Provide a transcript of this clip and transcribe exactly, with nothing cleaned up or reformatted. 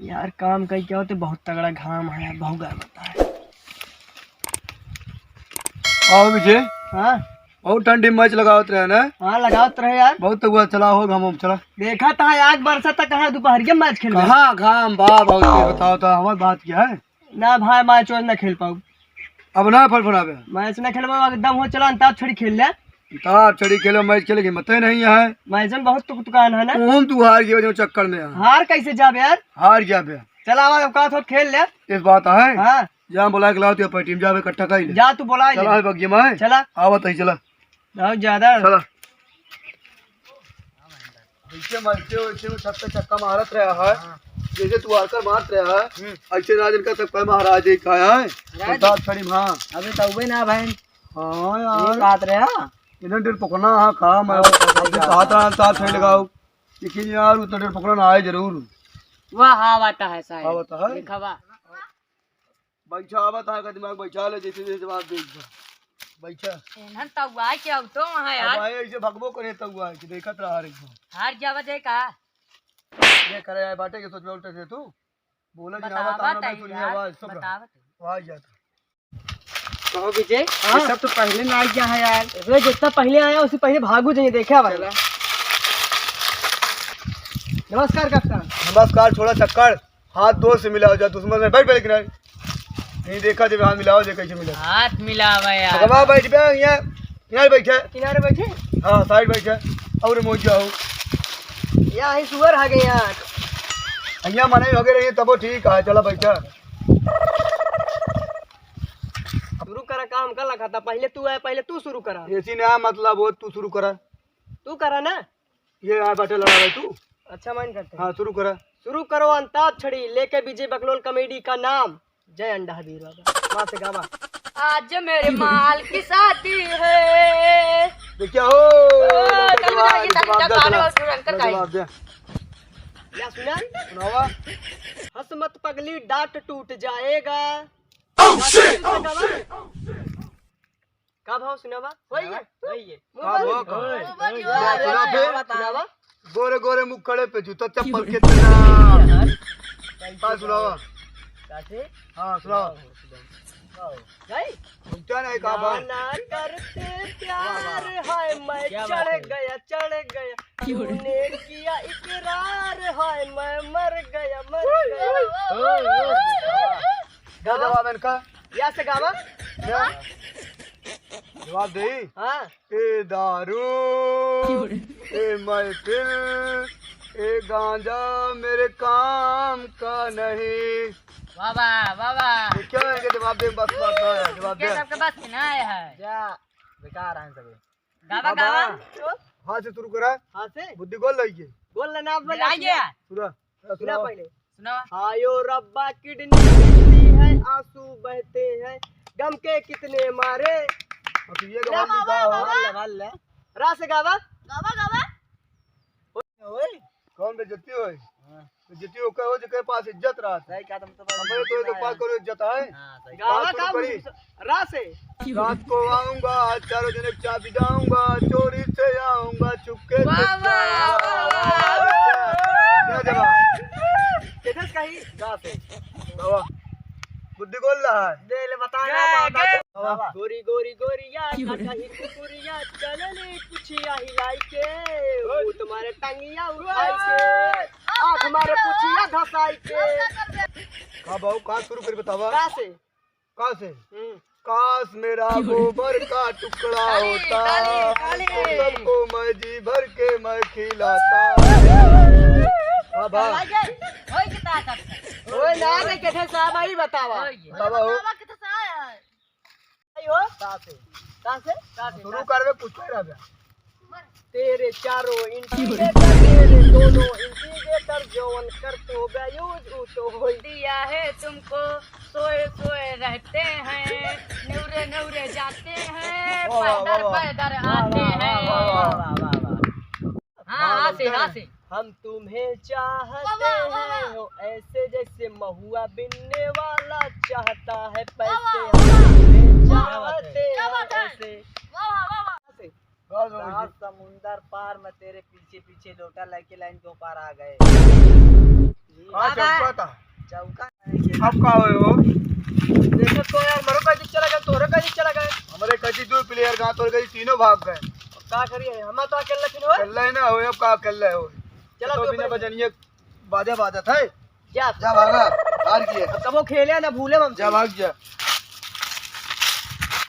यार, काम कई क्या होते, बहुत तगड़ा घाम है यार, बहुत गर्म होता है। आओ विजय। हाँ। बहुत ठंडी मैच लगावत रहे ना? हाँ, लगावत रहे यार। बहुत तगड़ा चला हो घाम, चला। देखा था आग बरसा था, कहाँ दोपहर के मैच खेल कहाँ घाम बा, बहुत तेज बताओ था, हमारी बात क्या है? ना भाई, मैच वैच ना खेल पाऊ। अब ना फड़फड़ावे। मैच ना खेलबा, एकदम हो चला, अंताक्षरी खेल ले। अंताक्षरी खेलो, मैच खेले की हिम्मते नहीं है। मैच में बहुत तुक तुकान है ना। ओम तू हार गया जो चक्कर में है। हार कैसे जाबे यार? हार जाबे। चला, अब का थो खेल ले। इस बात है। हाँ। जा बोला के लाओ, तू अपनी टीम जाबे इकट्ठा कर ले। जा तू बोला ले। चला, बग्गी में। चला। आवत ही चला। बहुत ज्यादा। चला। जैसे मरते हो, वैसे वो छत पे चक्का मारत रहा है। हाँ। जैसे तू आकर मारत रहा है, हम्म। ऐसे राज इनका सब कहे महाराज जी का है। महाराज। प्रताप छड़ी में, हाँ। अबे तउबे ना भाई। हाँ यार। ये बात रहा। इन्हें डेढ़ पकड़ना, हाँ, खा, मैं हाँ, अभी हाँ। कहा था, साथ छड़ी लगाओ। लेकिन यार, उतना डेढ़ पकड़ना आए जरूर। वाह, हाँ, बात है साहब। हाँ, बात है। देखा बा। बैठा, आवत है का दिमाग, बैठा ले, जैसे जैसे जवाब दे एक बार। बैठा। एनहन तउआए के अब तो वहाँ अब यार। आए, ऐसे भगबो करे तउआए के, देखत रहा रे। हार जावा दे का? ये करे आए बाटे के सोचबे उल्टे से तू। बोला जी, बतावा आवत है ना, तई सुनिए यार, आवाज, सब रहा। बतावा तई। आवाज जाता। कहो विजय, हाँ। ये सब तो पहले ना आई गया है यार। अरे जितना पहले आया, उससे पहले भागू जाइए, देखा भाई। चला। नमस्कार कप्तान। नमस्कार, छोड़ा चक्कर। हाथ दोस्त से मिलाओ जा, दुश्मन में बैठ, बैठ किनारे। नहीं देखा जब हाथ मिलाओ जा, कैसे मिला? हाथ मिलावा यार। भगवा बैठ बे, यहाँ, यहाँ बैठे। किनारे बैठे? हाँ, साइड बैठे। और मोज जाओ। यहाँ ही सुअर आ गए यार। यहाँ मनाई हो गए रही, तबो ठीक है, चला बैठा। शुरू करा काम का लगा था, पहले तू आया, पहले तू शुरू करा। ऐसी ना मतलब वो, तू शुरू करा। तू करा ना। ये आ बाटे लड़ा भाई तू। अच्छा, माइन करते हैं। हाँ, शुरू करा। शुरू करो अंताक्षरी, लेके विजय बकलोल कॉमेडी का नाम। जय अंडा हबीर बाबा। वहाँ से गावा। आज मेरे माल की शादी है। देखिया हो, ओ, जल्दी जवाब जाइए, दे, जल्दी जवाब दे, जाइए, चला। जवाब दे। या सुना? सुनावा। हंस मत पगली, डांट टूट जाएगा। Oh, shit! गावा। का भाव सुनावा? वही है। वही है। का भाव का? ओए, ओए, ओए, सुना बे। सुनावा। गोरे गोरे मुखड़े पे जूता चप्पल के तना। का सुनावा? कासे? हाँ, सुनावा। गई? सुनता नहीं का भाव? ना करते प्यार, वाह, वाह। हाय मैं क्या बात चढ़ है? गया, चढ़ गया। क्यों रे? तूने किया इकरार, हाय मैं मर गया, मर गया। ओए, ओए। दे जवाब इनका। या से गावा। या। जवाब दे। हाँ। ए दारू, क्यों रे? ए महफिल, ए गांजा मेरे काम का नहीं। वाह, वाह, वाह, वाह। ये क्या है कि जवाब दे, बस, बस, बस, जवाब ये दे। सबके बस के ना आए हैं। जा, बेकार हैं सभी। गावा, बाबा, गावा। हाथ से शुरू करा। हाथ से? बुद्धि गोल लगी है। गोल लेना आप बोला। आइए। पूरा। सुना सुनाओ। पहले। सुनाओ। हायो रब्बा किडनी टूटी है, आंसू बहते हैं, गम के कितने मारे। अब ये वाह, गवा वाह, वाह, वाह। लगा ले। रा से गावा। गावा, गावा। ओए। कौन बेइज्जती होए? हाँ। बेइज्जती होकर हो जेकर पास इज्जत रहत है। सही कहा तुम तो। हमारे तो, तो पास करो इज्जत है। हाँ, सही। गावा बात का करी। रा से। रात को आऊंगा, चारों जने की चाबी जाऊंगा, चोरी से आऊंगा, चुपके से वाह, वाह, वाह, वाह, वाह। क्या जवाब? किधर से कही? गा से। वाह। बुद्धि गोल रहा है। दे ले, बता ना, बता। वाह। गोरी, गोरी, गोरिया, क्यों रे? कहीं कुकुरिया, चलनी पुछिया हिलाई के, वो तुम्हारे टंगिया उठाई के, आँख मारे पुछिया धसाई के। का बाबू, का शुरू करी बतावा? का से? का से? हम्म। काश मेरा गोबर का टुकड़ा होता, तो सबको मैं जी भर के मैं खिलाता। हाँ बा। ओए ना रे, कैसे साहब आई बतावा। बतावा हो। आई हो? का से? का से? का से? शुरू करबे, कुछ कर रहा। तेरे चारों इंडिकेटर, तेरे दोनों इंडिकेटर, जौन करतो बे यूज, ऊ तो होई। दिया है तुमको, सोए सोए रहते हैं, नेवरे नेवरे जाते हैं, वाह, वाह, पैदर वाह, वाह। पैदर वाह, आते वाह, हैं। वाह, वाह, वाह, वाह, वाह। हाँ, हाँ, हाँ, से, लगता हाँ, है। से। हम तुम्हें चाहते वाह, वाह, वाह, हैं, वाह। हो ऐसे जैसे महुआ बिनने वाला चाहता है पैसे। वाह, वाह, वाह। हम तुम्हें वाह, वाह। चाहते क्या हैं बात है? ऐसे। वाह, वाह, वाह, वाह। से। का हो गई? सात समुंदर पार में तेरे पीछे पीछे लोटा लेके लाइन के ऊपर आ गए। हाँ, आ गए। चौका था। चौका नहीं है। अब का होए हो? देखो तो यार, मरो का दिख चला गया, तोरे का दिख चला गया। हमरे कजी दो player गा, तोरे कजी तीनों भाग गए। अब का करिए, हम तो अकेले फिन हो। अकेले ना हो, अब का अकेले हो? चला तो तू बिना अपने बजनिए बाजा बाजत है। जा। जा भागा, हार गया। अब कबो खेले ना भूले हम। जा भाग जा।